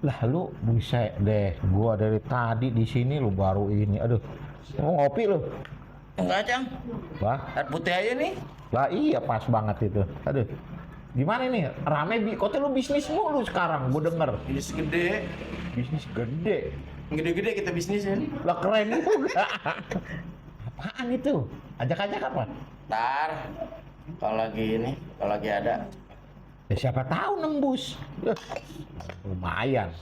Lah lu buset deh, gua dari tadi di sini lu baru ini. Aduh. Mau ngopi lu? Enggak, Cang. Wah, Air putih aja nih. lah iya pas banget itu. Aduh. Gimana nih? Rame kok lu bisnis mulu sekarang, gua denger. Bisnis gede. Bisnis gede. Gede-gede kita bisnisin. Lah keren juga. Apaan itu? Ajak-ajak apa? Ntar. Kalau lagi ada. Ya siapa tahu nembus. Lumayan.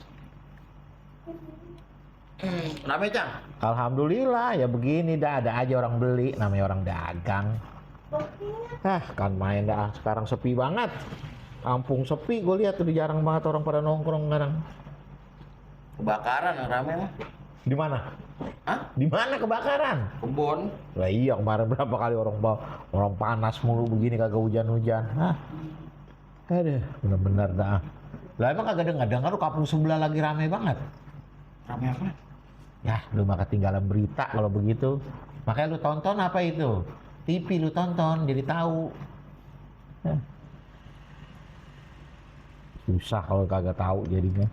Rame, Cang. Alhamdulillah ya begini dah, ada aja orang beli, namanya orang dagang. Kan main dah sekarang sepi banget. Kampung sepi, gue lihat tuh jarang banget orang pada nongkrong sekarang. Kebakaran yang rame mah. Di mana? Hah? Di mana kebakaran? Kebun. Lah iya kemarin berapa kali orang panas mulu begini kagak hujan-hujan. Aduh, bener-bener dah. Lah emang kagak dengar lu kampung sebelah lagi rame banget. Rame apa? Ya, lu mah ketinggalan berita kalau begitu. Makanya lu tonton apa itu? TV lu tonton jadi tahu. Susah kalau kagak tahu jadinya.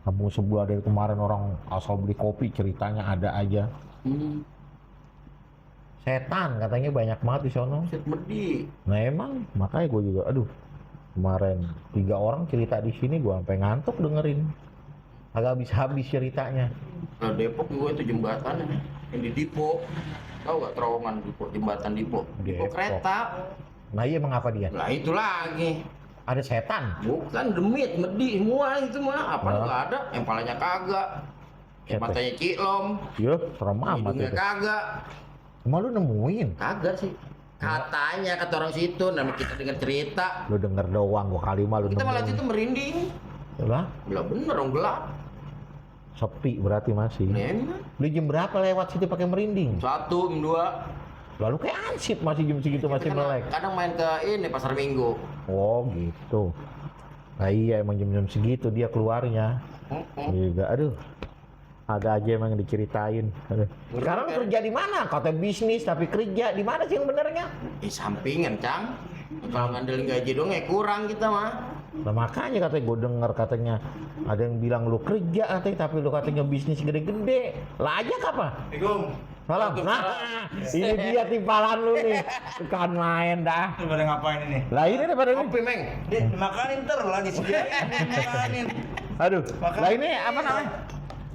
Kampung sebelah dari kemarin orang asal beli kopi ceritanya ada aja. Setan katanya banyak banget di sono. Set medi. Nah emang makanya gue juga aduh kemarin 3 orang cerita di sini gue sampai ngantuk dengerin. Agak habis ceritanya. Nah, Depok juga itu jembatan yang di Dipo. Tahu gak terowongan Dipo, jembatan Dipo? Dipo Depok. kereta. Nah iya emang apa dia? Lah itu lagi. Ada setan? Bukan demit, medi semua itu mah. Apa Nah. nggak ada? Yang palanya kagak. Yang Siapa? matanya cilom. Yo serem amat Hidungnya itu. kagak. Emang lu nemuin? Kagak sih. Katanya kata orang situ, namanya kita dengar cerita. Lu denger doang gua kali mah lu Kita malah nemuin. itu merinding. Lah, Lah bener dong gelap. sepi berarti masih. Memang. Lu jam berapa lewat situ pakai merinding? 1, jam 2. Lalu kayak ansip masih jam segitu masih melek. Kadang main ke ini pasar Minggu. Oh gitu. Nah iya emang jam-jam segitu dia keluarnya. Juga aduh. Ada aja emang diceritain. Aduh. Sekarang Bener. kerja di mana? Kata bisnis tapi kerja di mana sih yang benernya? Sampingan, Cang. Kalau ngandelin gaji dong ya kurang kita mah. Nah makanya katanya gue denger katanya ada yang bilang lu kerja katanya tapi lu katanya bisnis gede-gede. Lah aja apa? Assalamualaikum. Malam. Nah, ini dia timpalan lu nih. Kan main dah. Lu pada ngapain ini? Lah ini daripada ini. Kopi, Meng. Dimakanin ter lah disediain dimakanin. Aduh. Makan. Lah ini apa namanya?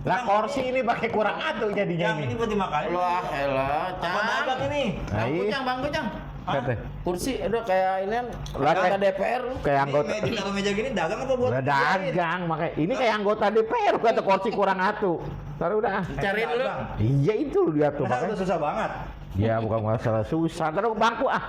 Lah kursi ini pakai kurang atuh jadinya Yang ini ini. buat dimakanin. Wah, elah, Apa dadak Cang. ini? Nah, Bangku, iya. Cang, bangku, Cang. Kata. Kursi udah kayak ini kan Lah, anggota kayak- DPR. Kayak Ini anggota meja taruh meja gini dagang apa buat? Lah dagang makanya ini kayak anggota DPR kata kursi kurang atuh. Taruh udah. Cariin lu. Iya itu dia tuh Masa udah makanya. susah banget. Ya bukan masalah susah. Taruh bangku ah.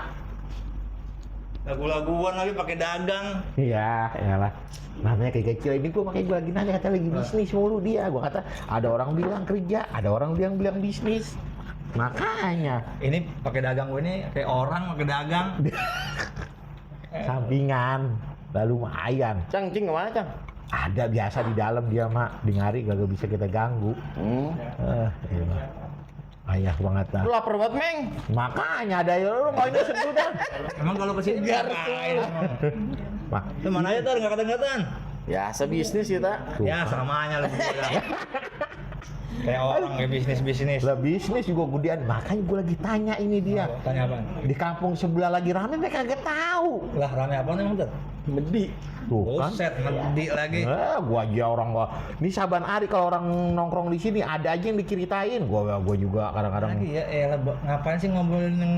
Lagu-laguan lagi pakai dagang. Iya, iyalah. Namanya kayak kecil ini gua makanya gua lagi nanya kata lagi bisnis mulu dia. Gua kata ada orang bilang kerja, ada orang bilang bisnis. Makanya Ini pakai dagang gue ini kayak orang pakai dagang. sampingan lalu lumayan. Cang, cing kemana, Cang? Ada biasa di dalam dia mak di ngari gak bisa kita ganggu. Iya. Ayah banget dah. Lu lapar banget, Meng. Makanya ada lu mau ini sedih dah. Emang kalau kesini Biar ngapain? Mak, Lu mana aja ter nggak kata-kataan? Biasa bisnis kita. tuh. Ya samanya lu berdua. Kayak orang kayak bisnis. Lah bisnis juga gedean. Makanya gua lagi tanya ini dia. Tanya apa? Di kampung sebelah lagi rame mereka kagak tahu. Lah rame apa emang ter? Medi. Tuh kan. Buset, medi lagi. Gua aja orang gua. Ini saban hari kalau orang nongkrong di sini ada aja yang diceritain. Gua juga kadang-kadang. Lagi ya, ngapain sih ngobrolin yang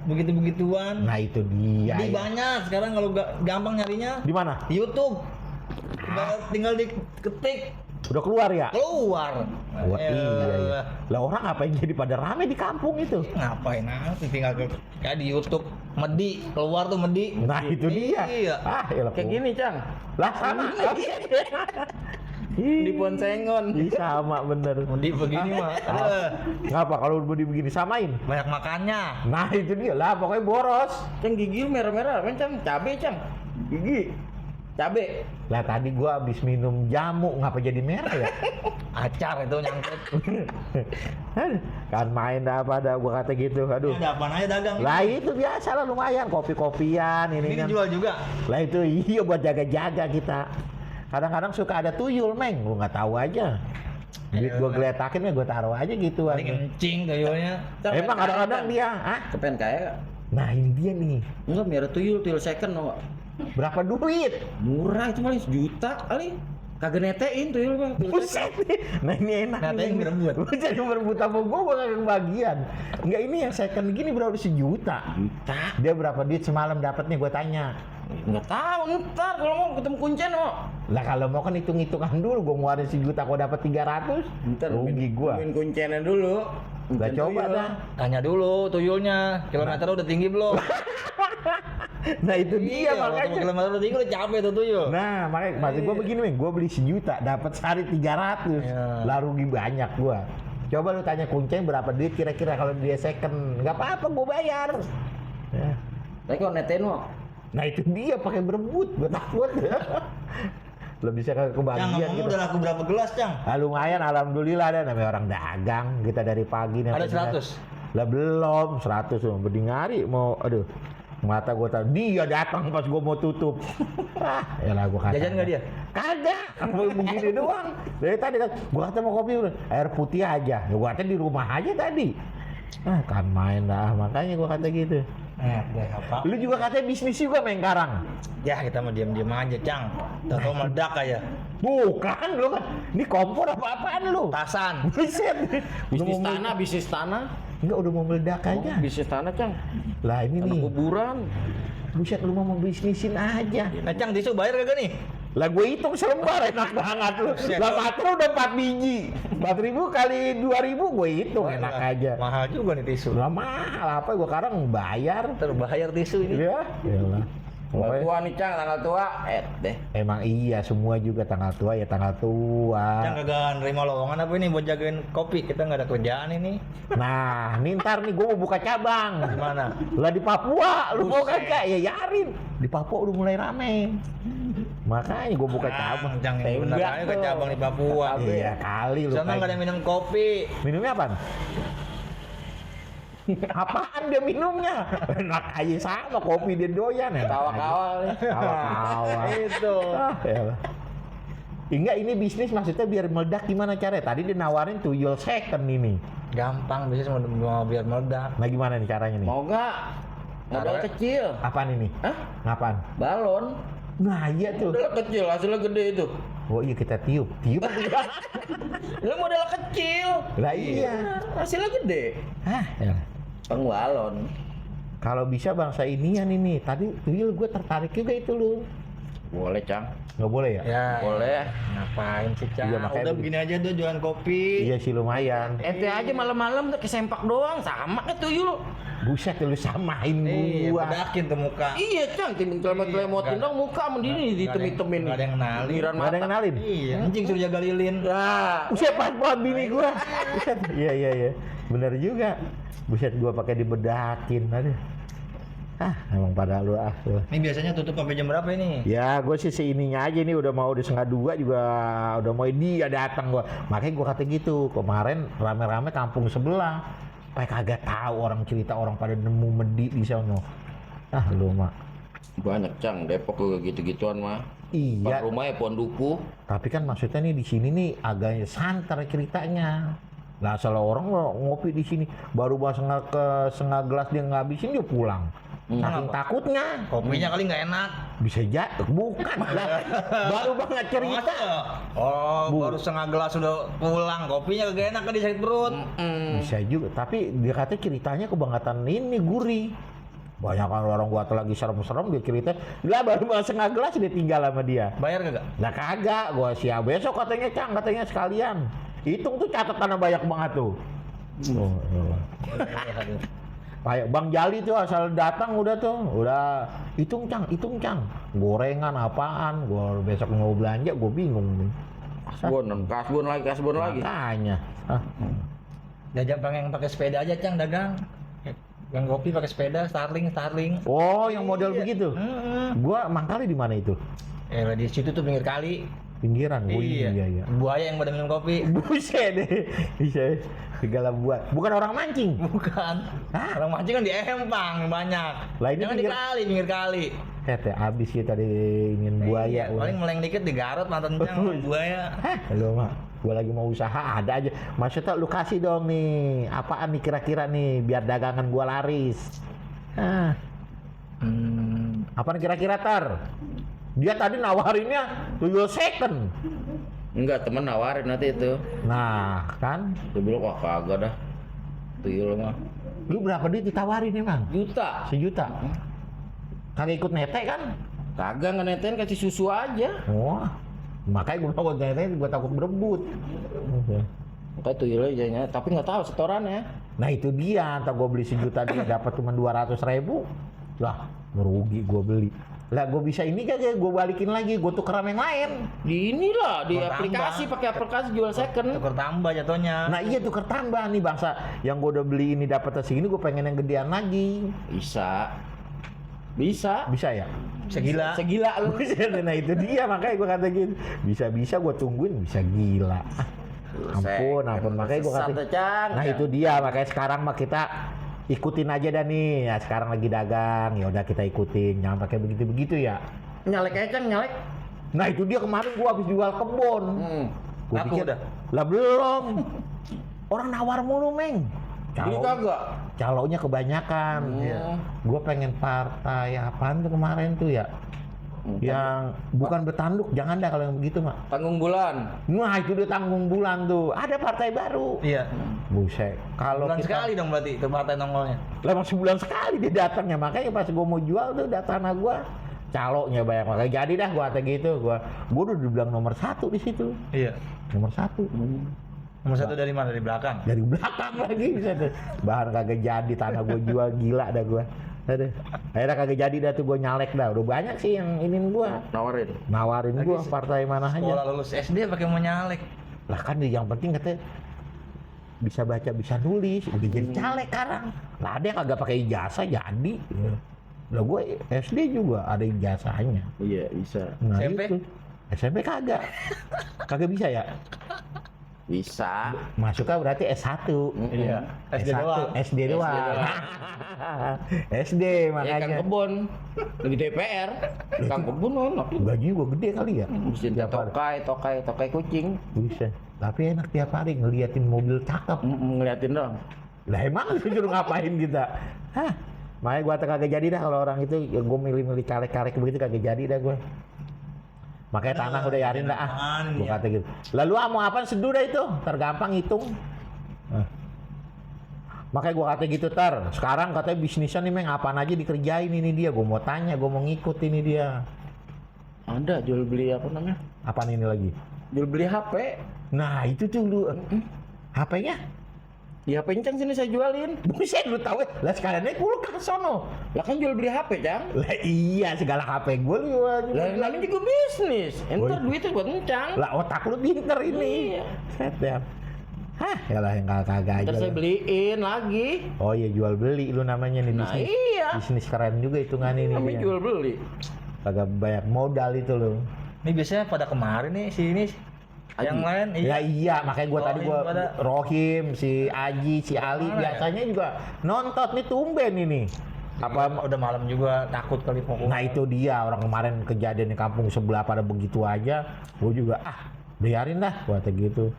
begitu-begituan? Nah itu dia. Di ya. banyak sekarang kalau gampang nyarinya Di mana? di YouTube. Tinggal diketik Udah keluar ya? keluar. Wah, iya. Lah orang ngapain jadi pada rame di kampung itu? Ngapain nanti tinggal kayak di YouTube Medi keluar tuh Medi. Nah itu dia. Iya. Elah, Kayak gini, Cang. Lah sama. Di Ponsengon. Ih, sama bener. Medi begini mah. Ngapa kalau mau begini samain? Banyak makannya. Nah itu dia lah pokoknya boros. Cang, gigi lu merah-merah, apa, Cang? Cabe, Cang. Gigi. Cabe. Lah tadi gua habis minum jamu ngapa jadi merah ya? Acar itu nyangkut. Kan main dah pada gua kata gitu. Aduh. Ini ada apaan aja dagang. Lah itu biasa lah lumayan kopi-kopian ini Ini kan. dijual juga. Lah itu iya buat jaga-jaga kita. Kadang-kadang suka ada tuyul, Meng. Lu nggak tahu aja. Duit gue geletakin ya gue taruh aja gitu. Paling kencing tuyulnya. Emang kadang-kadang dia, ah? Kepen kaya. Nah ini dia nih. Enggak, biar tuyul second no. Berapa duit? Murah itu paling 1 juta kali. Kagak netein tuyul Bang. Buset nih. Nah ini enak. Netein nih. berebut. Lu jadi berebut sama gue kagak kebagian. Enggak, ini yang second gini berapa 1 juta. Dia berapa duit semalam dapatnya gue tanya. Enggak tahu ntar kalau mau ketemu kuncen no. Lah kalau mau kan hitung-hitungan dulu, gue ngeluarin 1 juta, gue dapat 300, Ntar rugi gue. Main kuncennya dulu. Udah coba dah. Tanya dulu tuyulnya, kilometer udah tinggi belum? Nah itu dia Kalau makanya. kilometer udah tinggi udah capek tuh tuyul. Nah makanya maksud gue begini, Meng, gue beli 1 juta, dapat sehari 300, Ya. lah rugi banyak gue. Coba lu tanya kuncen berapa duit kira-kira kalau dia second, nggak apa-apa gue bayar. Ya. Tapi kalau netein no. Nah itu dia pakai berebut, gue takut. Lo bisa Cang, kebagian ngomong gitu. udah laku berapa gelas, Cang? Ah, lumayan, alhamdulillah ada namanya orang dagang. Kita dari pagi nih. Ada sampai 100? Lah belum, 100 loh. Berdingari mau, aduh. Mata gue tahu dia datang pas gue mau tutup. Ya lah gue kata. Jajan nggak dia? Kagak, mau begini doang. Dari tadi kan, gue kata mau kopi udah, air putih aja. Ya gue kata di rumah aja tadi. Ah kan main dah, makanya gue kata gitu. Udah apa? Lu juga katanya bisnis juga main karang. Ya kita mau diam-diam aja, Cang. Tahu meledak aja. Bukan lu kan, ini kompor apa-apaan lu? Tasan. Buset. Bisnis tanah. Enggak, udah mau meledak aja. Bisnis tanah, Cang. Lah ini Tanah nih, kuburan. buset lu mau bisnisin aja. Nah, Cang, tisu bayar kagak nih? Lah gue hitung selembar enak banget lu. Buset. Lah matre udah 4 biji. 4.000 kali 2.000 gue hitung enak aja. Mahal juga nih tisu. Lah mahal apa gue sekarang bayar. Terbayar tisu ini. Ya, iyalah. Tanggal Pokoknya tua nih, Cang, tanggal tua. Deh. emang iya semua juga tanggal tua ya tanggal tua. Cang kagak nerima lowongan apa ini buat jagain kopi? Kita nggak ada kerjaan ini. Nah, nih ntar nih gue mau buka cabang. Di mana? Lah di Papua, lu mau Buset. kagak? Ya yarin. Di Papua udah mulai rame. Makanya gue buka cabang. Cang, yang bener Enggak aja ke tuh. cabang di Papua. Iya kali lu. Sana nggak ada yang minum kopi. Minumnya apaan? Apaan dia minumnya? Enak aja sama kopi dia doyan ya. Kawal-kawal nih. Kawal-kawal. Itu. Ah, elah. Enggak, ini bisnis maksudnya biar meledak gimana caranya? Tadi dia nawarin tuyul second ini. Gampang bisnis mau biar meledak. Nah gimana nih caranya nih? Mau nggak? Modal Taruh. kecil. Apaan ini? Hah? Ngapaan? Balon. Nah iya tuh. Modal kecil, hasilnya gede itu. Oh iya kita tiup. Tiup juga. Lu modal kecil. Lah iya. Hasilnya gede. Hah, ya. Balon. Kalau bisa bangsa inian ini. Tadi tuyul gue tertarik juga itu lu. Boleh, Cang. Nggak boleh ya? Ya. Boleh. Ngapain sih, Cang? Iya, makanya Udah begitu. begini aja tuh jualan kopi. Iya sih lumayan. Ente aja malam-malam tuh kesempak doang, sama kayak tuyul. Buset lu samain Iya, gua. bedakin tuh muka. Iya, Cang, celemotin dong muka sama diri ditem-temin. Nggak ada yang kenalin. Giliran Nggak ada yang mata. kenalin? Iya, anjing suruh jaga lilin. Nah, Buset pas banget bini gua. Buset. Iya iya iya. Bener juga. Buset gua pakai dibedakin. Aduh. Ah, emang pada lu ah. Lu. Ini biasanya tutup sampai jam berapa ini? Ya, gue sih seininya aja nih udah mau di 1:30 juga udah mau dia datang gua. Makanya gua kata gitu. Kemarin rame-rame kampung sebelah. Kayak kagak tahu orang cerita orang pada nemu medi di sono. Ah, lu mah. banyak, Cang. Depok juga gitu-gituan mah. Iya. Depan rumahnya pohon duku. Tapi kan maksudnya nih di sini nih agak santer ceritanya. Lah salah orang ngopi di sini baru bawa setengah gelas dia ngabisin dia pulang. Saking Kenapa? takutnya. Kopinya kali nggak enak. Bisa jatuh, bukan lah. Baru banget cerita. Oh, baru setengah gelas sudah pulang. Kopinya kagak enak kan di sakit perut. Bisa juga, tapi dia katanya ceritanya kebangetan ini gurih. Banyak kan orang gua lagi serem-serem dia cerita, lah baru bawa setengah gelas dia tinggal sama dia. Bayar kagak? Lah kagak, gua siap besok katanya Cang, katanya sekalian. Hitung tuh catatan banyak banget tuh. Oh, oh. Kayak Bang Jali tuh asal datang udah tuh, udah hitung Cang, gorengan apaan, gua besok mau belanja, gua bingung nih. Kasbon lagi. Makanya, ah, Jajak pengen pakai sepeda aja, Cang, dagang. Yang kopi pakai sepeda, Starling. oh yang model Iya. begitu. Gua mangkali di mana itu? Di situ tuh pinggir kali. Pinggiran, oh iya. Buaya yang pada minum kopi. Buset deh, bisa segala buat. Bukan orang mancing. Bukan. Hah? Orang mancing kan di Empang banyak. Lah, ini Jangan di pinggir- kali, pinggir kali. Abis kita diingin buaya. Iya, paling meleng dikit digarot mantan cang sama buaya. Lu mah, gua lagi mau usaha ada aja. Maksudnya lu kasih dong nih, apaan nih kira-kira nih biar dagangan gua laris. Apaan kira-kira Tar? Dia tadi nawarinnya tuyul second. Enggak, temen nawarin nanti itu. Nah, kan? Dia bilang, wah kagak dah. Tuyul mah. Lu berapa duit ditawarin emang? Juta. Sejuta. Kagak ikut nete kan? Kagak ngenetain, kasih susu aja. Wah, makanya gue takut nete, gue takut berebut. Makanya tuyul aja, tapi nggak tahu setorannya. Nah itu dia, entah gue beli sejuta dia dapat cuma 200.000. Lah, merugi gue beli. Lah gue bisa ini kagak, gue balikin lagi, gue tukeran yang lain. Di inilah, di Tukar aplikasi, tambah. pakai aplikasi jual second. Tuker tambah jatuhnya. Nah iya tuker tambah nih bangsa, yang gue udah beli ini dapatnya segini, gue pengen yang gedean lagi. Bisa. Bisa ya? Segila. Segila lu. Nah itu dia, makanya gue kata gitu. Bisa-bisa gue tungguin, bisa gila. Ampun, makanya gue kata. Nah itu dia, makanya sekarang mah kita ikutin aja dah nih. Ya sekarang lagi dagang, ya udah kita ikutin, jangan pakai begitu-begitu ya. Nyalek aja, nyalek. Nah itu dia kemarin gua habis jual kebun. Gua Laku pikir, udah? lah belum. Orang nawar mulu, Meng. Beli kagak? Calonnya kebanyakan. Iya. Gua pengen partai apaan tuh kemarin tuh ya? Yang bukan bertanduk, jangan dah kalau yang begitu mah. Tanggung bulan. Nah itu dia tanggung bulan tuh. Ada partai baru. Iya. Buset. Kalau Bulan kita sekali dong berarti itu partai nongolnya. lah masih bulan sekali dia datangnya, makanya pas gua mau jual tuh tanah gua caloknya banyak, makanya jadi dah gua kata gitu. Gua udah dibilang nomor 1 di situ. Iya. Nomor 1. Nomor 1 dari mana? Dari belakang. Dari belakang lagi bisa tuh. Bahan kagak jadi, tanah gua jual, gila dah gua. Aduh. Akhirnya kagak jadi dah tuh, gua nyalek dah. Udah banyak sih yang inin gua. Nawarin Lagi gua partai mana Sekolah aja. lulus SD pakai mau nyalek. Lah kan yang penting katanya bisa baca, bisa nulis, udah jadi caleg sekarang. Lah ada yang kagak pakai ijazah jadi. Lah gua SD juga ada ijazahnya. Iya, bisa. Nah, SMP? itu. SMP kagak. Kagak bisa ya? Bisa. Masuknya berarti S1. Iya. SD S1, doang. SD doang. SD Ya Kang makanya. Kebon. Lagi DPR. Kang Kebon enak. Gaji gua gede kali ya. Mesti Tiap hari. tokai kucing. Bisa. Tapi enak tiap hari ngeliatin mobil cakep. Ngeliatin dong. Lah emang disuruh ngapain kita? Hah? Makanya gua kagak jadi dah kalau orang itu, ya gua milih-milih caleg-caleg begitu kagak jadi dah gua. Makanya tanah udah yarin dah ah. Gua kata gitu. Lalu mau apa seduh dah itu? Tergampang hitung. Makanya gua kata gitu sekarang katanya bisnisnya nih Meng apaan aja dikerjain ini dia. Gua mau tanya, gua mau ngikut ini dia. Ada jual beli apa namanya? Apaan ini lagi? Jual beli HP. Nah itu tuh lu HP-nya? Ya HP Cang sini saya jualin. Buset lu tahu lah sekalian aja kulkas sono. Lah kan jual beli HP Cang. Lah iya segala HP gua Lah namanya juga bisnis. Entar duitnya buat Cang. Lah otak lu pinter ini. Iya. Set ya. Hah, yalah yang kagak aja. Ntar saya lu. beliin lagi. Oh iya jual beli lu namanya nih Nah bisnis. iya. Bisnis keren juga hitungan ini. Namanya dia. jual beli. Kagak banyak modal itu lu. Ini biasanya pada kemarin nih si ini yang lain Ya iya, makanya gua tadi Rohim pada. Rohim, si Aji, si Ali Mana ya? biasanya juga nonton nih tumben ini. Apa udah malam juga takut kali pokoknya. Nah itu dia, orang kemarin kejadian di kampung sebelah pada begitu aja, gua juga biarin dah, gua kata gitu.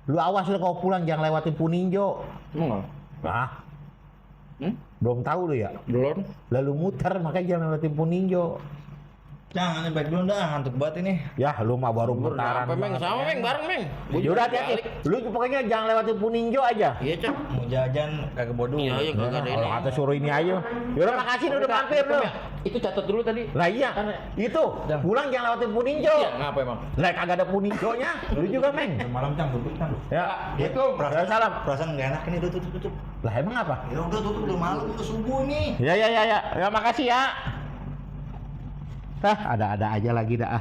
Lu awas lu kalau pulang jangan lewatin Puninjo. Emang Nah, belum tahu lu ya. belum. Lalu muter makanya jangan lewatin Puninjo. Jangan baik dulu dah, ngantuk banget ini. Ya lu mah baru mutaran. Sampai Meng, sama Meng, bareng Meng. Yaudah hati-hati. Lu pokoknya jangan lewatin Puninjo aja. Iya Cang. Mau jajan kagak bodoh. Iya, kagak ada ini. Kalau kata suruh ini ayo. Yaudah makasih udah mampir lu. Itu catat dulu tadi. Lah iya, itu pulang jangan lewatin Puninjo. Iya, ngapa emang? Lah kagak ada Puninjonya. Lu juga Meng. Malam Cang tutup Cang. Ya, Itu ya, salam. perasaan nggak enak ini tutup. Lah emang apa? Ya udah tutup udah malam udah subuh nih. Ya. Ya makasih ya. Ada aja lagi dah.